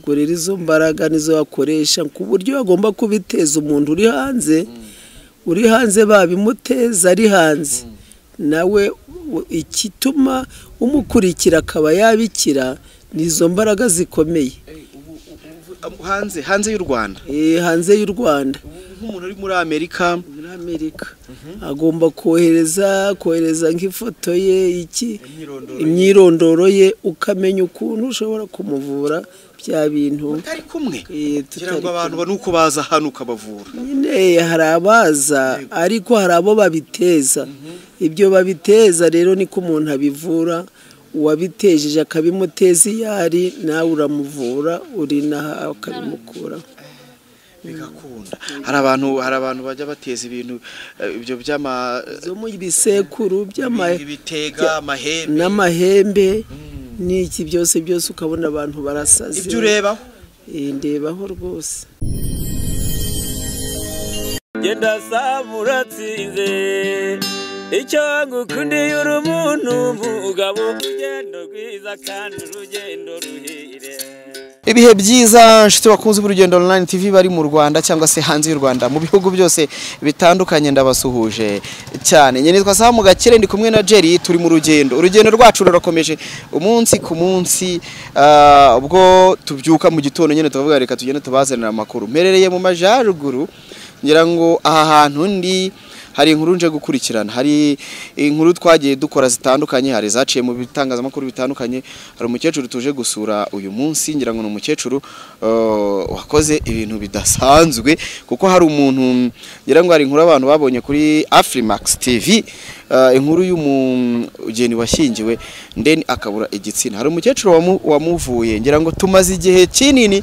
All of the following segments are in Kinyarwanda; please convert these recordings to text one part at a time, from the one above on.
Ubwo rero izo mbaraga nizo bakoresha ku buryo bagomba kubiteza umuntu uri hanze, uri hanze babimuteza ari hanze, nawe ikituma umukurikira akaba yabikira nizo mbaraga zikomeye. Hanze y'u Rwanda, hanze y'u Rwanda, nk'umuntu uri muri Amerika, muri Amerika agomba kohereza nk'ifoto ye, iki imyirondoro ye, ukamenya ukuntu ushobora kumuvura bya bintu utari kumwe, kugira ngo abantu banuko baza hano ukabavura. Nyine hari abaza ariko hari abo babiteza. Ibyo babiteza rero niko umuntu abivura, uwabitejeje akabimuteza iyo ari nawe uramuvura, uri naha akabimukura bigakunda. Hari abantu bajya bateza ibintu ibyo by'ama zo mu bisekuru by'ibitega, amahembe n'amahembe n'iki byose byose, ukabona abantu barasaze. Ibyo urebaho? Ndebaho rwose. Genda samuratsinze icyo ngukundiye uri umuntu mugabo, urugendo rwiza kandi urugendo ruhire. Ibihe byiza nshuti bakunze Urugendo Online TV bari mu Rwanda cyangwa se hanze y'u Rwanda mu bihugu byose bitandukanye, ndabasuhuje cyane. Nyine nitwa Samu Gakire, ndi kumwe na Jerry, turi mu rugendo. Urugendo rwacu rurakomeje umunsi ku munsi, ubwo tubyuka mu gitondo nyine tuvuga reka tugende tubazanira amakuru. Mperereye mu majaruguru, ngira ngo aha hantu ndi hari inkuru nje gukurikirana, hari inkuru twagiye dukora zitandukanye, hari zaciye mu bitangazamakuru bitandukanye. Hari umukecuru tuje gusura uyu munsi, ngira ngo ni umukecuru wakoze ibintu bidasanzwe, kuko hari umuntu ngira ngo hari inkuru abantu babonye kuri Afrimax TV, inkuru y'umugeni washyingiwe ndeni akabura igitsina. Hari umukecuru wamuvuye, ngira ngo tumaze igihe kinini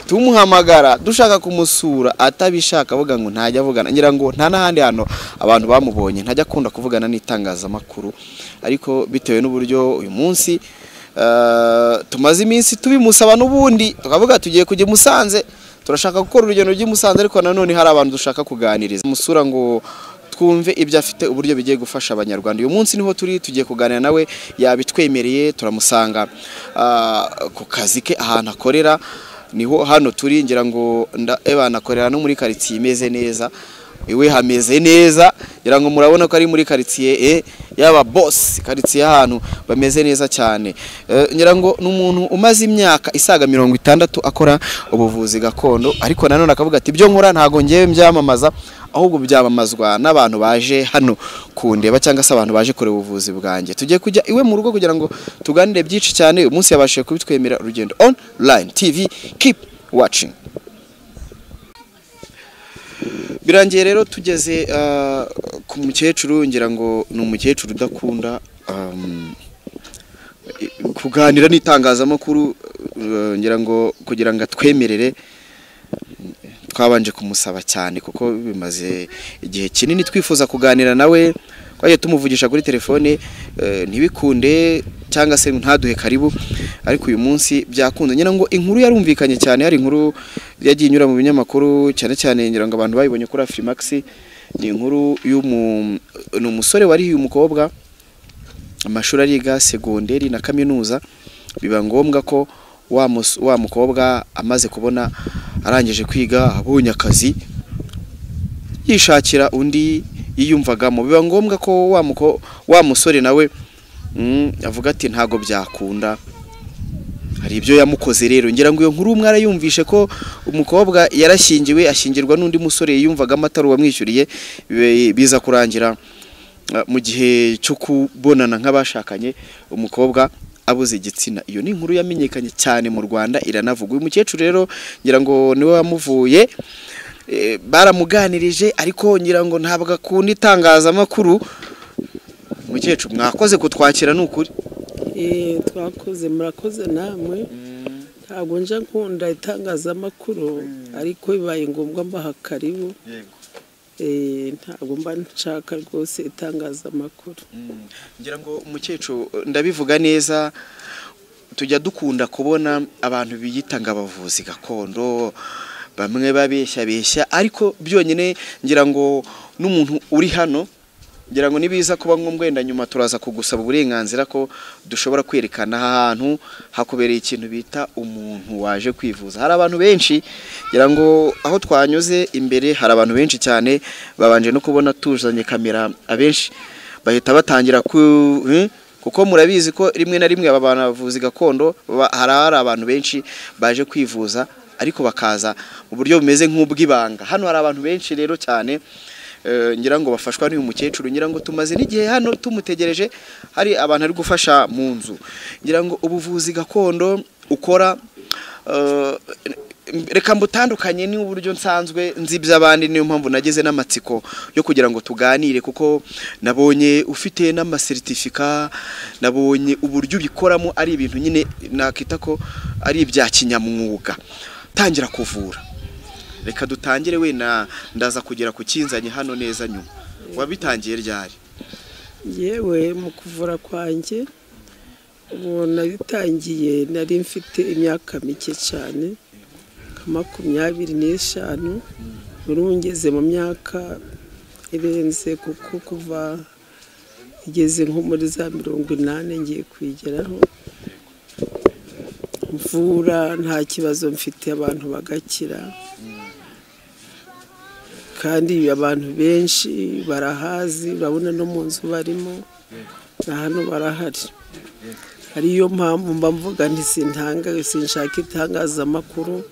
tumuhamagara dushaka kumusura atabishaka, avuga ngo ntajya avugana, ngira ngo nta n'ahandi hano abantu bamubonye, ntajya akunda kuvugana n'itangazamakuru. Ariko bitewe n'uburyo uyu munsi tumaze iminsi tubimusaba n'ubundi tukavuga tugiye kujya Musanze, turashaka gukora urugendo rujya Musanze, ariko nanone hari abantu dushaka kuganiriza musura ngo twumve ibyo afite, uburyo bigiye gufasha abanyarwanda. Uyu munsi niho turi, tugiye kuganira nawe, yabitwemereye, turamusanga ku kazi ke ahantu akorera. Niho hano turi, ngira ngo banakorera no muri quartier imeze neza, iwe hameze neza, ngira ngo murabona ko ari muri quartier yaba boss, quartier ahantu bameze neza cyane. Ngira ngo n'umuntu umaze imyaka isaga 60 akora ubuvuzi gakondo, ariko nanone akavuga ati ibyo nkora ntago ngewe mbyamamaza, ahubwo byamamazwa n'abantu baje hano kundeba cyangwa se abantu baje kureba ubuvuzi bwanjye. Tugiye kujya iwe mu rugo kugira ngo tuganire byinshi cyane. Uyu munsi yabashije kubitwemera. Urugendo Online TV, keep watching. Birangiye rero tugeze ku mukecuru, ngira ngo ni umukecuru udakunda kuganira n'itangazamakuru, ngira ngo kugira ngo atwemerere twabanje kumusaba cyane, kuko bimaze igihe kinini twifuza kuganira nawe, twagiye tumuvugisha kuri telefone ntibikunde cyangwa se ntaduhe karibu, ariko uyu munsi byakunze. Ngira ngo inkuru yarumvikanye cyane, hari inkuru yagiye inyura mu binyamakuru cyane cyane, ngira ngo abantu bayibonye kuri Afrimax. Ni inkuru ni umusore warihiye umukobwa amashuri ariga segonderi na kaminuza, biba ngombwa ko wa mukobwa amaze kubona arangije kwiga abonye akazi yishakira undi yiyumvagamo, biba ngombwa ko wa musore nawe avuga ati ntago byakunda. Hari ibyo yamukoze rero, ngira ngo iyo nkuru mwarayumvishe ko umukobwa yarashyingiwe ashyingirwa n'undi musore yiyumvagamo atari uwamwishyuriye, biza kurangira mu gihe cyo kubonana nk'abashakanye umukobwa abuze igitsina. Iyo ni inkuru yamenyekanye cyane mu Rwanda, iranavugwa. Uyu mukecuru rero ngira ngo niwe wamuvuye, baramuganirije, ariko ngira ngo ntabwo akunda itangazamakuru. Mukecuru mwakoze kutwakira nukuri. Twakoze, murakoze namwe. Ntabwo nje nkunda itangazamakuru, ariko bibaye ngombwa mbaha karibu. Ntabwo mba nshaka rwose itangazamakuru. Ngira ngo umukecuru ndabivuga neza, tujya dukunda kubona abantu biyita ngo abavuzi gakondo, bamwe babeshya beshya, ariko byonyine ngira ngo n'umuntu uri hano Ngira ngo nibiza kuba ngombwa wenda nyuma turaza kugusaba uburenganzira ko dushobora kwerekana aha hantu hakubereye ikintu bita umuntu waje kwivuza. Hari abantu benshi, ngira ngo aho twanyuze imbere hari abantu benshi cyane babanje no kubona tuzanye kamera, abenshi bahita batangira kuko murabizi ko rimwe na rimwe aba bavuzi gakondo hari abantu benshi baje kwivuza ariko bakaza mu buryo bumeze nk'ubw'ibanga. Hano hari abantu benshi rero cyane, ngira ngo bafashwa n'uyu mukecuru, ngira ngo tumaze n'igihe hano tumutegereje, hari abantu ari gufasha mu nzu. Ngira ngo ubuvuzi gakondo ukora, reka mbutandukanye n'uburyo nsanzwe nzi iby'abandi, niyo mpamvu nageze n'amatsiko yo kugira ngo tuganire, kuko nabonye ufite n'amasertifika, nabonye uburyo ubikoramo ari ibintu nyine nakita ko ari ibya kinyamwuga. Tangira kuvura, reka dutangire wenda ndaza kugera ku kinzanye hano neza nyuma. Wabitangiye ryari? Yewe mu kuvura kwanjye ubu nabitangiye nari mfite imyaka mike cyane, nka 25, ubu ngeze mu myaka irenze, kuko kuva igeze nko muri za 80 ngiye kwigeraho. Mvura nta kibazo mfite, abantu bagakira, kandi abantu benshi barahazi, urabona no mu nzu barimo na hano barahari. Ariyo mpamvu mba mvuga nti sinshaka itangazamakuru,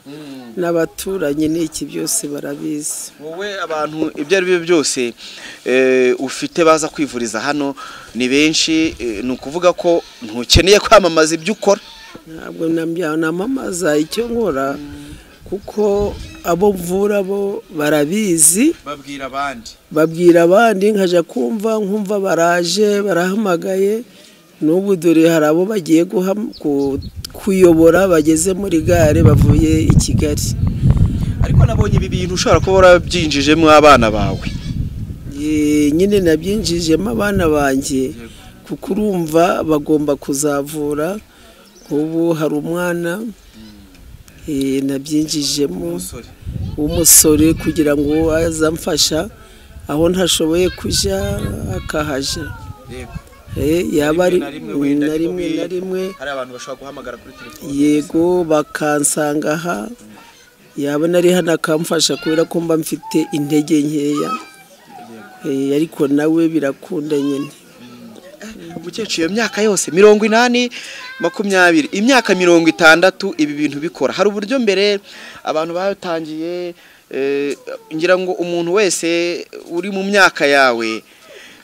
n'abaturanyi n'iki byose barabizi. Wowe abantu ibyo ari byo byose ufite baza kwivuriza hano ni benshi, ni ukuvuga ko ntukeneye kwamamaza ibyo ukora? Ntabwo namamaza icyo nkora, kuko abo mvura bo barabizi, babwira abandi, nkaja kumva nkumva baraje barahamagaye. N'ubu dore hari abo bagiye kuyobora bageze muri gare bavuye i Kigali. Ariko nabonye ibi bintu ushobora kuba warabyinjijemo abana bawe. Nyine nabyinjijemo abana banjye, kuko urumva bagomba kuzavura. Ubu hari umwana nabyinjijemo w'umusore kugira ngo azamfasha aho ntashoboye kujya akahaja. Yaba ari na rimwe hari abantu bashobora guhamagara kuri telefone, yego bakansanga aha, yaba nari hano akamfasha kubera ko mba mfite intege nkeya, ariko nawe birakunda nyine. Umukecuru iyo myaka yose 80 20, imyaka 60 ibi bintu bikora. Hari uburyo mbere abantu batangiye, ngira ngo umuntu wese uri mu myaka yawe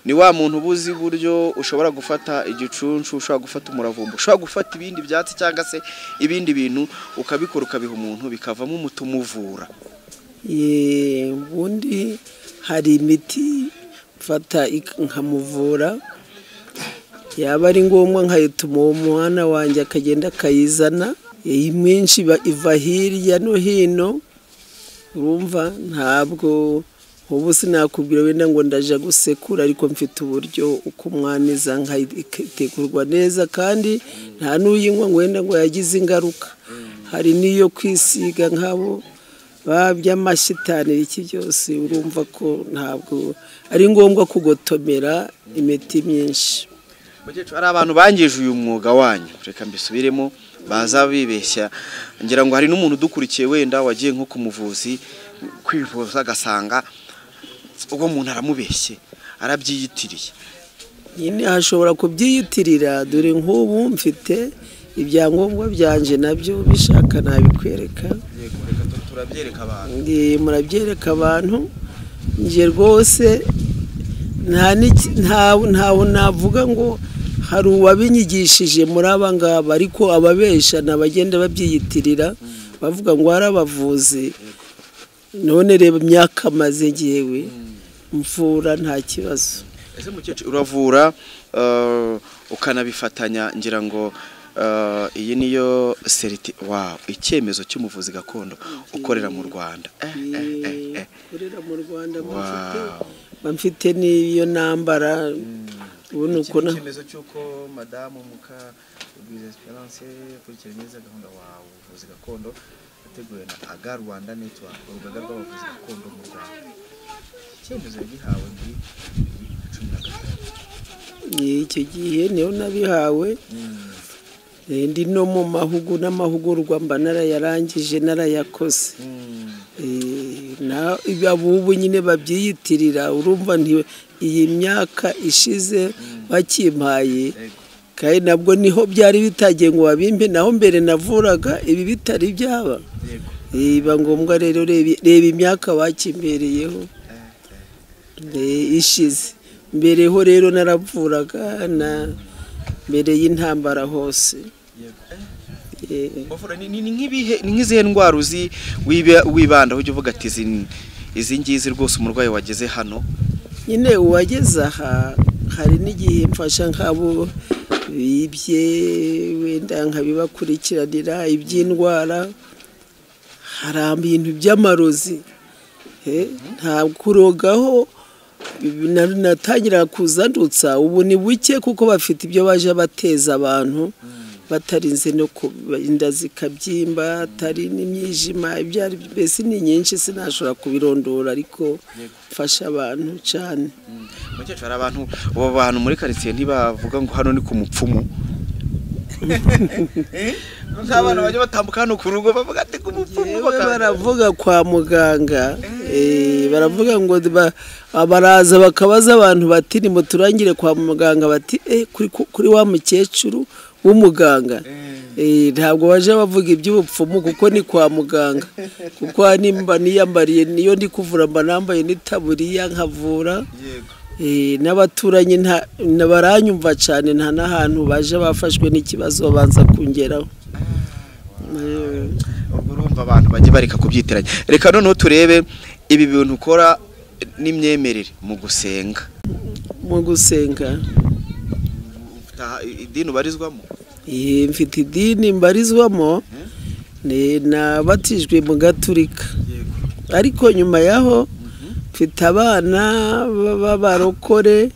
ni wa muntu ubuzi buryo ushobora gufata igicuncu, ushobora gufata umuravumba, ushobora gufata ibindi byatsi cyangwa se ibindi bintu ukabikora ukabiha umuntu bikavamo umuti umuvura. Ubundi hari imiti mfata nkamuvura, yaba ari ngombwa nkayituma uwo mwana wanjye akagenda akayizana. Iyi myinshi iva hirya no hino, urumva ntabwo ubu sinakubwira wenda ngo ndaje gusekura, ariko mfite uburyo uko umwaniza nkayitegurwa neza, kandi nta n'uyinywa ngo wenda ngo yagize ingaruka. Hari n'iyo kwisiga nk'abo by'amashitani iki byose, urumva ko ntabwo ari ngombwa kugotomera imiti myinshi. Mukecuru, hari abantu bangije uyu mwuga wanyu, reka mbisubiremo, baza bibeshya. Ngira ngo hari n'umuntu udukurikiye wenda wagiye nko kumuvuzi kwivuza agasanga ubwo muntu aramubeshye, arabyiyitiriye. Nyine hashobora kubyiyitirira. Dore nk'ubu mfite ibyangombwa byanje nabyo bishaka nabikwereka. Yego, reka turabyereka abantu. Murabyereka abantu. Nje rwose nta navuga ngo hari uwabinyigishije muri aba ngaba, ariko ababesha nabagenda babyiyitirira bavuga ngo hari abavuzi. None reba imyaka maze ngewe mvura nta kibazo. Ese mukecuru uravura ukanabifatanya, ngira ngo iyi niyo seriti, wow, icyemezo cy'umuvuzi gakondo ukorera mu Rwanda. Ukorera mu Rwanda mfite niyo nambara. Ubu nuko na icyemezo cy'uko madamu Muka Rwiza Esperance akurikiranye neza gahunda wawe ubuvuzi gakondo yateguwe na AGA Rwanda Network, urugaga rw'abavuzi gakondo mu Rwanda. Icyemezo yagihawe muri 2013. Icyo gihe niyo nabihawe. Ndi no mu mahugu n'amahugurwa mba narayarangije narayakoze. Na ubu nyine babyiyitirira, urumva nti iyi myaka ishize bakimpaye, kandi nabwo niho byari bitagiye ngo babimpe, naho mbere navuraga ibi bitari byaba. Biba ngombwa rero reba imyaka bakimbereyeho ishize. Mbereho rero naravuraga na mbere y'intambara hose. Ni nk'izihe ndwara uzi wibanda ujya uvuga ati izi ngizi rwose umurwayi wageze hano? Nyine uwageze aha hari n'igihe mfasha nk'abo bibye wenda nkabibakurikiranira iby'indwara, hari ibintu by'amarozi nta kurogaho natangira kuzandutsa. Ubu ni buke kuko bafite ibyo baje bateza abantu batarinze no inda zikabyimba, atari n'imyijima, ibyo ari mbese ni nyinshi sinashobora kubirondora, ariko mfasha abantu cyane. Mukecuru, hari abantu ubu bantu muri quartier ntibavuga ngo hano ni ku mupfumu? Nk'abana bajya batambuka hano ku rugo bavuga ati ku mupfumu, baravuga kwa muganga, baravuga ngo baraza bakabaza abantu bati nimuturangire kwa muganga, bati kuri wa mukecuru w'umuganga. Ntabwo baje bavuga iby'ubupfumu kuko ni kwa muganga, kuko nimba niyambariye niyo ndi kuvura mba nambaye n'itaburiya nkavura. N'abaturanyi baranyumva cyane, nta n'ahantu baje bafashwe n'ikibazo babanza kungeraho. Ubwo urumva abantu bajye bareka kubyitiranya. Reka noneho turebe ibi bintu ukora n'imyemerere mu gusenga. Mu gusenga idini ubarizwamo? Mfite idini mbarizwamo, nabatijwe mu Gaturika, ariko nyuma yaho mfite abana b'abarokore.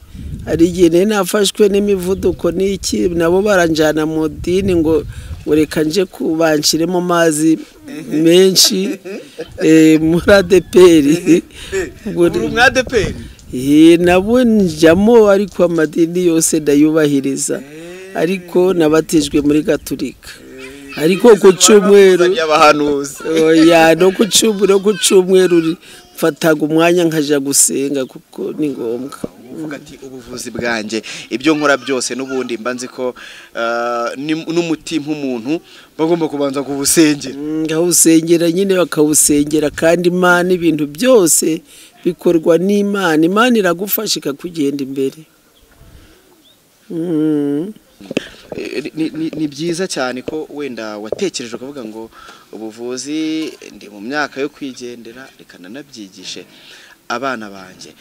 Hari igihe nafashwe n'imivuduko n'iki, nabo baranjyana mu dini ngo reka nje kubanshire mu mazi menshi muri ADEPR. Nabo njyamo, ariko amadini yose ndayubahiriza, ariko nabatijwe muri Gaturika. Ariko ku cyumweru no ku cyumweru mfataga umwanya nkaja gusenga kuko ni ngombwa. Uvuga ati ubuvuzi bwanjye ibyo nkora byose n'ubundi mba nzi ko n'umuti nk'umuntu bagomba kubanza kubusengera. Ngawusengera nyine bakawusengera, kandi Imana ibintu byose bikorwa n'Imana. Imana iragufasha ikakugenda imbere. Ni byiza cyane ko wenda watekereje ukavuga ngo ubuvuzi ndi mu myaka yo kwigendera, reka nanabyigishe abana banjye.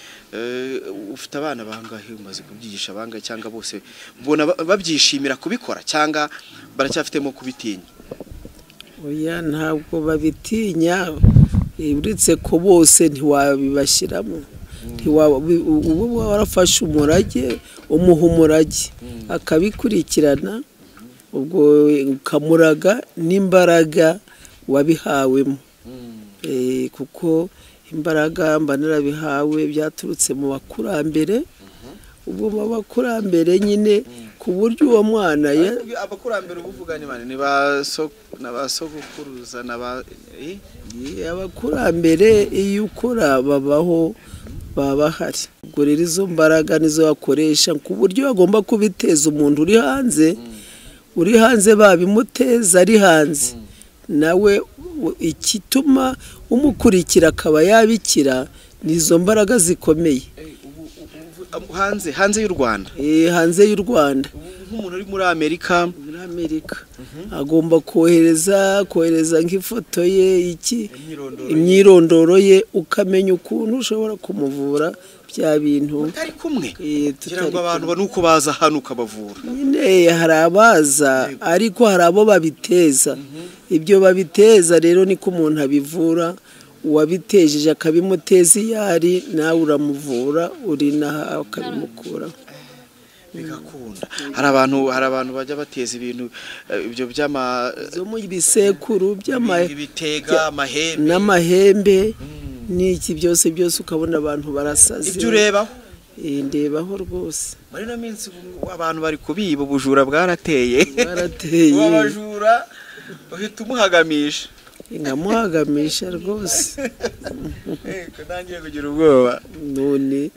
Ufite abana bangahe umaze kubyigisha bangahe, cyangwa bose mbona babyishimira kubikora cyangwa baracyafitemo kubitinya? Oya, ntabwo babitinya, uretse ko bose ntiwabibashyiramo. Ubu warafashe umurage, umuha umurage akabikurikirana, ubwo ukamuraga n'imbaraga wabihawemo, kuko imbaraga mba narabihawe byaturutse mu bakurambere. Ubwo mu bakurambere nyine ku buryo uwo mwana abakurambere ubuvuganye bane ni ba sokuruza abakurambere iyo ukora babaho, baba bahari. Ubwo rero izo mbaraga nizo bakoresha ku buryo bagomba kubiteza umuntu uri hanze, uri hanze babimuteza ari hanze, nawe ikituma umukurikira akaba yabikira ni izo mbaraga zikomeye. Hanze y'u Rwanda? Hanze y'u Rwanda, nk'umuntu uri muri Amerika, muri Amerika agomba kohereza nk'ifoto ye, iki imyirondoro ye, ukamenya ukuntu ushobora kumuvura bya bintu utari kumwe, kugira ngo abantu babone uko baza hano ukabavura. Nyine hari abaza, ariko hari abo babiteza. Ibyo babiteza rero niko umuntu abivura, uwabitejeje akabimuteza iyo ari, nawe uramuvura uri naha ukabimukura bigakunda. Hari abantu bajya bateza ibintu ibyo by'ama zo mu bisekuru by'ama ibitega, amahembe n'amahembe n'iki byose byose, ukabona abantu barasaze. Ibyo urebaho? Ndebaho rwose. Muri no minsi abantu bari kubiba, ubujura bwarateye. Barateye. Abajura uhita umuhagamisha. Nkamuhagamisha rwose. Ko ntangiye kugira ubwoba. None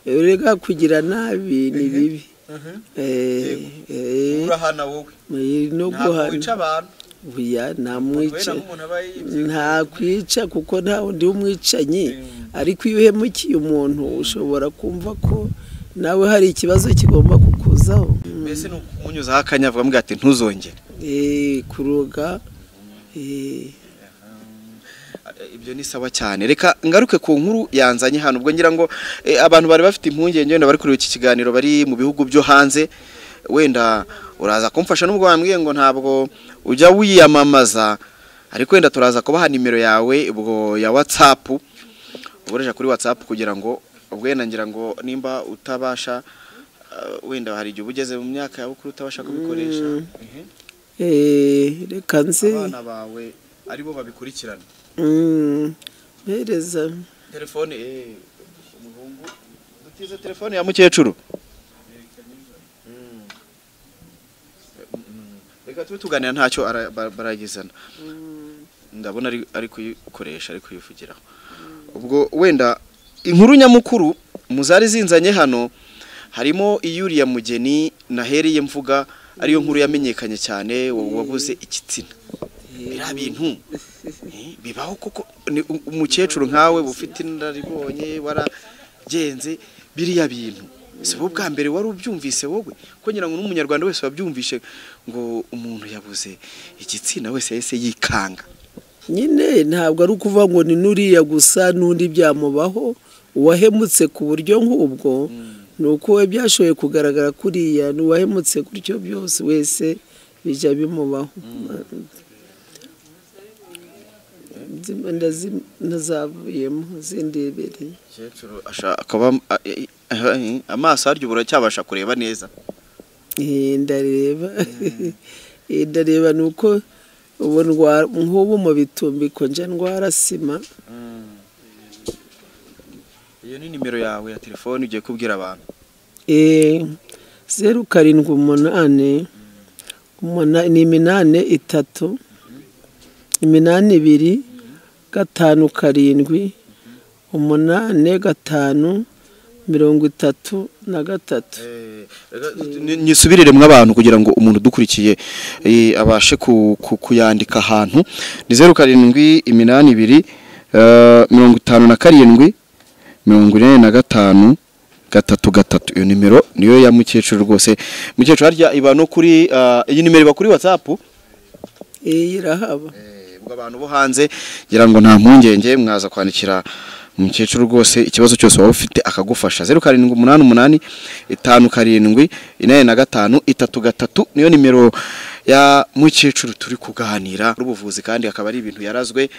urega kugira nabi ni bibi. Urahana wowe. No guhana. Wica abantu. Oya, ntamwica. Nta kwica kuko nta wundi w'umwicanyi. Ariko iyo uhemukiye umuntu ushobora kumva ko nawe hari ikibazo kigomba kukuzaho. Mbese ni ukumunyuzaho akanyavuga mbwa ati ntuzongere. Kuroga. Ibyo ni sawa cyane. Reka ngaruke ku nkuru yanzanye hano. Ubwo ngira ngo abantu bari bafite impungenge wenda bari kureba iki kiganiro bari mu bihugu byo hanze, wenda uraza kumfasha nubwo wambwiye ngo ntabwo ujya wiyamamaza, ariko wenda turaza kubaha nimero yawe ubwo ya WhatsApp, uboresha kuri WhatsApp kugira ngo ubwo wenda ngira ngo nimba utabasha wenda hari igihe ugeze mu myaka ya bukuru utabasha kubikoresha. Reka nze abana bawe aribo babikurikirana. Mpereza telefone umuhungu dutize telefone ya mukecuru. Reka tube tuganira ntacyo baragizana. Ndabona ari kuyikoresha, ari kuyivugiraho. Ubwo wenda inkuru nyamukuru muzari zinzanye hano harimo iyuriya mugeni nahereye mvuga, ariyo nkuru yamenyekanye cyane wabuze igitsina. Bira bintu bibaho koko. Umukecuru nkawe ufite inararibonye waragenze biriya bintu, si wowe bwa mbere wari ubyumvise wowe? Ko ngira ngo n'umunyarwanda wese wabyumvishe ngo umuntu yabuze igitsina wese yahise yikanga. Nyine ntabwo ari ukuvuga ngo ni nuriya gusa, n'undi byamubaho. Uwahemutse ku buryo nk'ubwo ni uko we byashoboye kugaragara kuriya, n'uwahemutse gutyo byose wese bijya bimubaho. Ndazavuyemo zindebere. Amaso harya uracyabasha kureba neza? Ndareba. Ndareba nuko ubu nk'ubu mu bitumbiko nje ndwara sima. Iyo ni nimero yawe ya telefone ugiye kubwira abantu? 078 8 3 8 2 5 7 8 5 33. Nisubirire mu abantu kugira ngo umuntu dukurikiye abashe kuyandika ahantu. Ni 07 82 57 45 3 3. Iyo nimero niyo ya mukecuru rwose. Mukecuru harya iba no kuri iyi nimero iba kuri WhatsApp? Irahaba. Ubwo abantu bo hanze ngira ngo nta mpungenge, mwaza kwandikira umukecuru rwose ikibazo cyose waba ufite akagufasha. 0788 57 85 33 niyo nimero ya mukecuru turi kuganira ubuvuzi, kandi akaba ari ibintu yarazwe,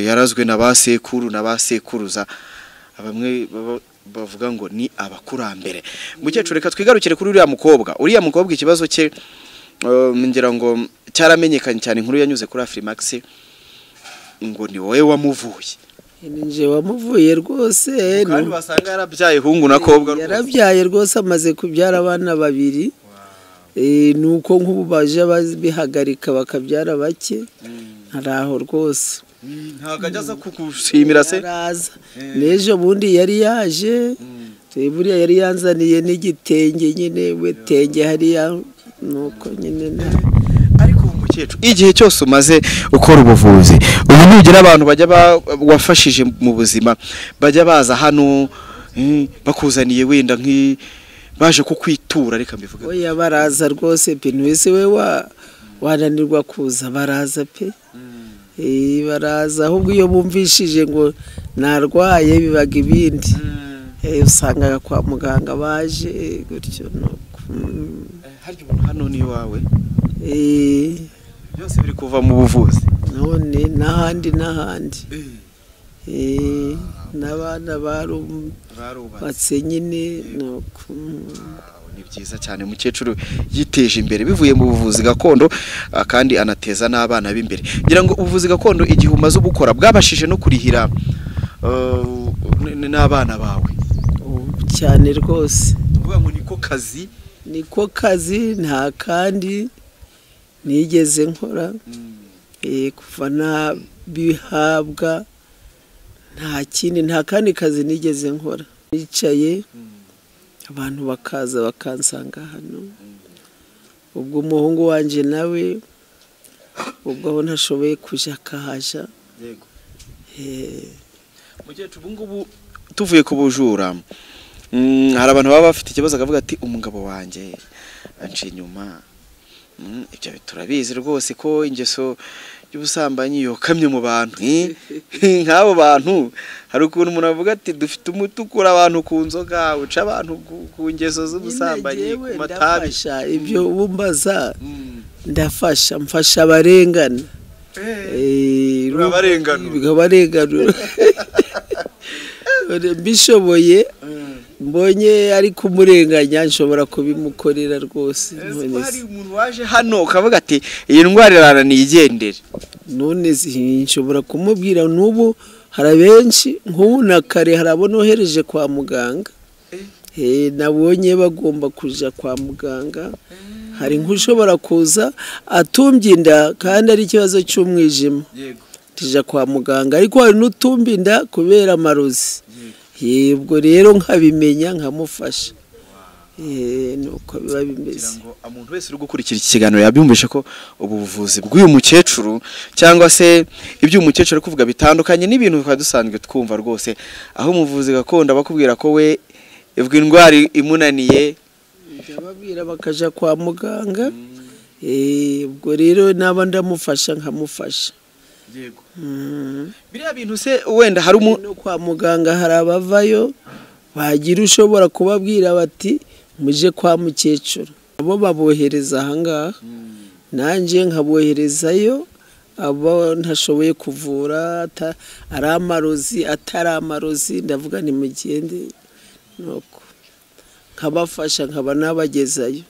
yarazwe na basekuru na basekuruza, bamwe bavuga ngo ni abakurambere. Mukecuru reka twigarukire kuri uriya mukobwa. Uriya mukobwa ikibazo cye ngira ngo cyaramenyekanye cyane, inkuru yanyuze kuri Afrimax ngo ni wowe wamuvuye. Ninje wamuvuye rwose. Kandi wasanga yarabyaye hungu na kobwa rwose. Yarabyaye rwose, amaze kubyara abana babiri. Nuko nk'ubu baje babihagarika bakabyara bake. Haraho rwose. Ntago ajya kugushimira se? Araza. N'ejo bundi yari yaje. Buriya yari yanzaniye n'igitenge nyine, wetenge hariya nuko nyine. Ariko umukecuru igihe cyose umaze ukora ubuvuzi, ubu nugira abantu bajya wafashije mu buzima bajya baza hano bakuzaniye wenda nki baje kukwitura, reka mbivuge. Oya baraza rwose pe, wese we wananirwa kuza baraza pe. Baraza ahubwo iyo bumvishije ngo narwaye bibaga ibindi. Usanga kwa muganga baje gutyo nuko. Harya umuntu hano ni wawe? Byose biri kuva mu buvuzi. None n'ahandi n'ahandi. N'abana barubatse nyine nuko. Ni byiza cyane, umukecuru yiteje imbere bivuye mu buvuzi gakondo, kandi anateza n'abana b'imbere. Ngira ngo ubuvuzi gakondo igihe umaze ubukora bwabashije no kurihira n'abana bawe. Cyane rwose. Uvuga ngo niko kazi? Niko kazi, nta kandi nigeze nkora. Kuva nabihabwa nta kindi, nta kandi kazi nigeze nkora. Nicaye abantu bakaza bakansanga hano. Ubwo umuhungu wanje nawe ubwo aho ntashoboye kuja akahaja. Yego. Mukecuru, ubu ngubu tuvuye ku bujura, hari abantu baba bafite ikibazo akavuga ati umugabo wanjye anca inyuma. Ibyo turabizi rwose ko ingeso y'ubusambanyi yokamye mu bantu. Nk'abo bantu hari ukuntu umuntu avuga ati dufite umuti ukura abantu ku nzoga, uca abantu ku ngeso z'ubusambanyi, ku matabi. Ibyo wumbaza ndafasha, mfasha abarengana. Urabarenganura. Mbishoboye mbonye ari kumurenganya nshobora kubimukorera rwose. Hari umuntu waje hano ukavuga ati iyi ndwara irananiye igendere? None nshobora kumubwira. N'ubu hari benshi nk'ubu na kare hari abo nohereje kwa muganga. Nabonye bagomba kuja kwa muganga. Hari nk'ushobora kuza atumbye inda kandi ari ikibazo cy'umwijima, tija kwa muganga, ariko hari n'utumba inda kubera amarozi. Ubwo rero nkabimenya nkamufasha. Nuko biba bimeze. Umuntu wese uri gukurikira iki kiganiro yabyumvishe ko ubu buvuzi bw'uyu mukecuru cyangwa se ibyo uyu mukecuru ari kuvuga bitandukanye n'ibintu twari dusanzwe twumva rwose, aho umuvuzi gakondo bakubwira ko we ubwo indwara imunaniye ndababwira bakaja kwa muganga. Ubwo rero naba ndamufasha nkamufasha. Yego. Biriya bintu se wenda hari no kwa muganga hari abavayo bagira ushobora kubabwira bati muje kwa mukecuru, abo babohereza ahangaha, nanjye nkaboherezayo abo ntashoboye kuvura, ari amarozi atari amarozi, ndavuga ni mugende, nuko nkabafasha nkaba nabagezayo.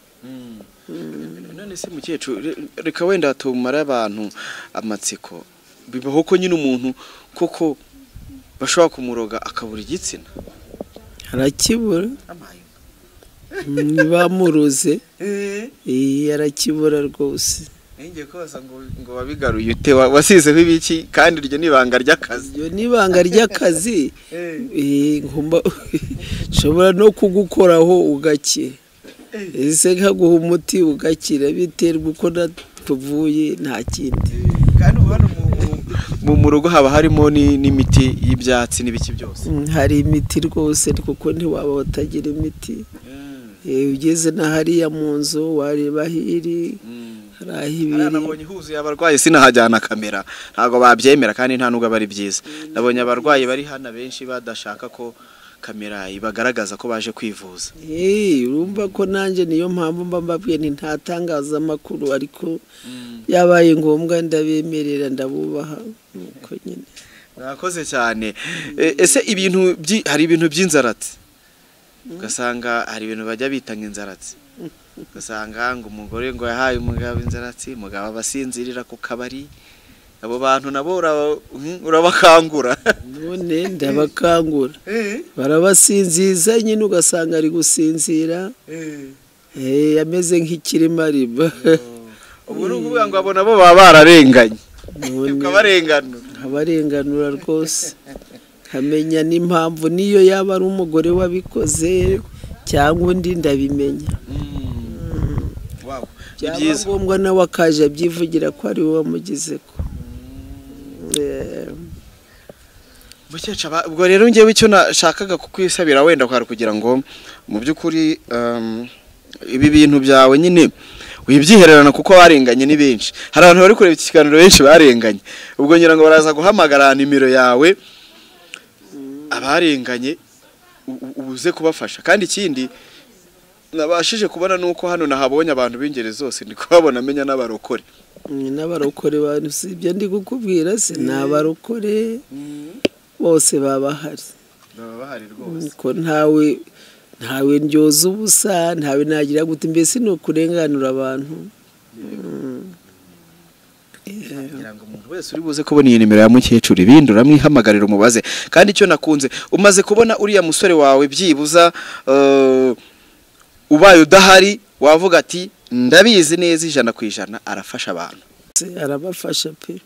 None se mukecuru, reka wenda tumare abantu amatsiko, bibaho ko nyine umuntu koko bashobora kumuroga akabura igitsina? Arakibura. Bamuroze arakibura rwose. Ngiye kubaza ngo wabigaruye ute, wasizeho ibiki kandi iryo ni ibanga ry'akazi? Iryo ni ibanga ry'akazi. Nshobora no kugukoraho ugakira, ese nkaguha umuti ugakira, biterwa uko natuvuye, nta kindi. Kandi ubu hano mu rugo haba harimo n'imiti y'ibyatsi n'ibiki byose? Hari imiti rwose, kuko ntiwaba utagira imiti. Ugeze na hariya mu nzu wareba hiri hari aho ibiri. Nabonye huzuye abarwayi, sinahajyana kamera ntabwo babyemera kandi nta nubwo bari byiza. Nabonye abarwayi bari hano benshi badashaka ko kamera ibagaragaza ko baje kwivuza. Urumva ko nanjye niyo mpamvu mba mbabwiye nti nta tangazamakuru, ariko yabaye ngombwa ndabemerera, ndabubaha nuko nyine. Mwakoze cyane. Ese ibintu hari ibintu by'inzaratsi, ugasanga hari ibintu bajya bita nk'inzaratsi, ugasanga ngo umugore ngo yahaye umugabo inzaratsi, umugabo abasinzirira ku kabari, abo bantu nabo urabakangura? None ndabakangura, barabasinziza nyine, ugasanga ari gusinzira ameze nk'ikirimarima. Ubu ni ukuvuga ngo abo nabo baba bararenganye, ukabarenganura? Nkabarenganura rwose, nkamenya n'impamvu, niyo yaba ari umugore wabikoze cyangwa undi ndabimenya. Byaba ngombwa nawe akaje abyivugira ko ari we wamugize ko. Mukecuru, ubwo rero ngewe icyo nashakaga kukwisabira wenda kwari kugira ngo mu by'ukuri ibi bintu byawe nyine wibyihererana, kuko barenganye ni benshi. Hari abantu bari kureba iki kiganiro benshi barenganye, ubwo ngira ngo baraza guhamagara nimero yawe, abarenganye ubuze kubafasha. Kandi ikindi nabashije kubona nuko hano nahabonye abantu b'ingeri zose, ndi kuhabona amenya n'abarokore. N'abarokore bantu, si ibyo ndi kukubwira se, ni abarokore bose baba bahari. Baba bahari rwose. Ko ntawe ndyoza ubusa, ntawe nagira gute, mbese ni ukurenganura abantu. Kugira ngo umuntu wese uri buze kubona iyi nimero ya mukecuru ibindi uramwihamagarira umubaze. Kandi icyo nakunze, umaze kubona uriya musore wawe byibuza ubaye udahari wavuga ati ndabizi neza 100% arafasha abantu. Arabafasha pe.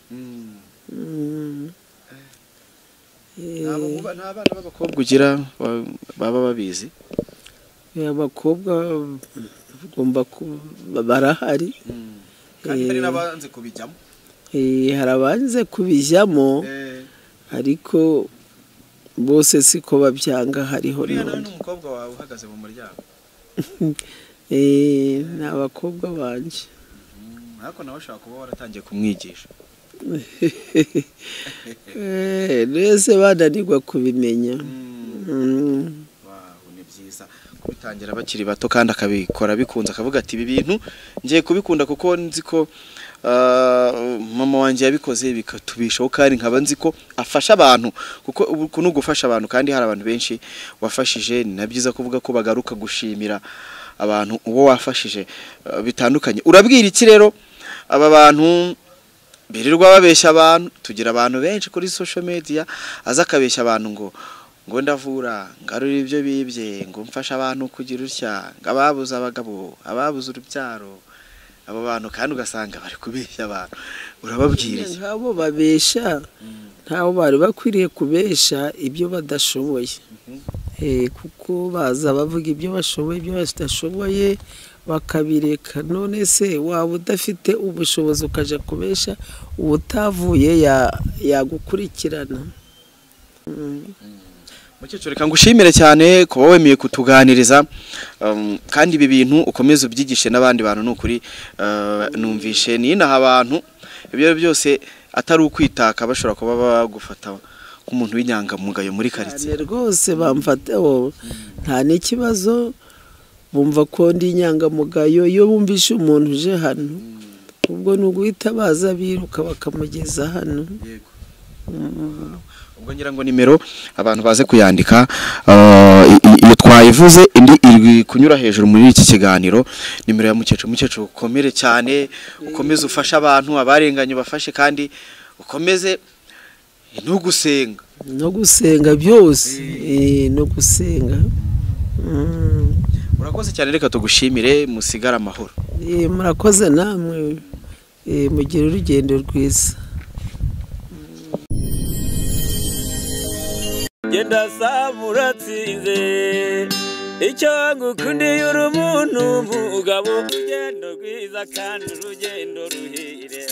Nta bana b'abakobwa ugira baba babizi? Abakobwa bagomba barahari. Kandi hari n'abanze kubijyamo. Hari abanze kubijyamo ariko bose siko babyanga. Hariho n'umukobwa wawe uhagaze mu muryango. Ni abakobwa banje. Ariko nawe ushobora kuba waratangiye kumwigisha. Rese bananirwa kubimenya. Ni byiza kubitangira bakiri bato kandi akabikora bikunze, akavuga ati ibi bintu ngiye kubikunda kuko nzi ko mama wanjye yabikoze bikatubishaho, kandi nkaba nzi ko afasha abantu, kuko uku ni ugufasha abantu kandi hari abantu benshi wafashije. Ni na byiza kuvuga ko bagaruka gushimira abantu uwo wafashije bitandukanye. Urabwira iki rero aba bantu birirwa babeshya abantu? Tugira abantu benshi kuri social media aza akabeshya abantu ngo ndavura, ngarura ibyo bibye, ngo mfasha abantu kugira utya, ngo ababuze abagabo, ababuze urubyaro. Abo bantu kandi ugasanga bari kubeshya abantu. Urababwira iki? Nk'abo babesha ntaho bari bakwiriye kubesha ibyo badashoboye. Kuko baza bavuga ibyo bashoboye, ibyo badashoboye bakabireka. None se waba udafite ubushobozi ukaja kubesha ubutavuye yagukurikirana. Mukecuru, reka ngushimire cyane kuba wemeye kutuganiriza, kandi ibi bintu ukomeze ubyigishe n'abandi bantu. Nukuri numvishe ninaha abantu ibyo byose atari ukwitaka, bashobora kuba bagufata nk'umuntu w'inyangamugayo muri quartier. Rwose bamfataho nta n'ikibazo, bumva ko ndi inyangamugayo. Iyo bumvishe umuntu uje hano, ubwo ni uguhita baza biruka bakamugeza hano. Ubwo ngira ngo nimero abantu baze kuyandika, iyo twayivuze indi iri kunyura hejuru muri iki kiganiro. Nimero ya mukecuru. Mukecuru, ukomere cyane, ukomeze ufashe abantu abarenganye ubafashe, kandi ukomeze no gusenga. No gusenga byose, no gusenga. Murakoze cyane, reka tugushimire, musigare amahoro. Murakoze namwe, mugire urugendo rwiza. Genda samuratsinze icyo ngukundiye uri umuntu mugabo, urugendo rwiza kandi urugendo ruhire.